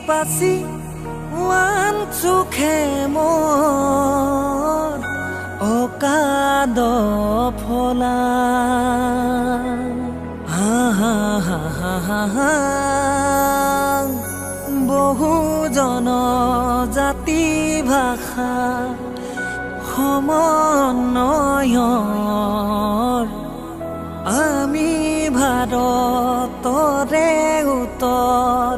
পাচি ওৱান চোখে মোৰ অকাদ ফলা। হা হা হা হা হা হা। বহু জনজাতি ভাষা সমন্বয়ৰ আমি ভাৰতৰে উত্তৰ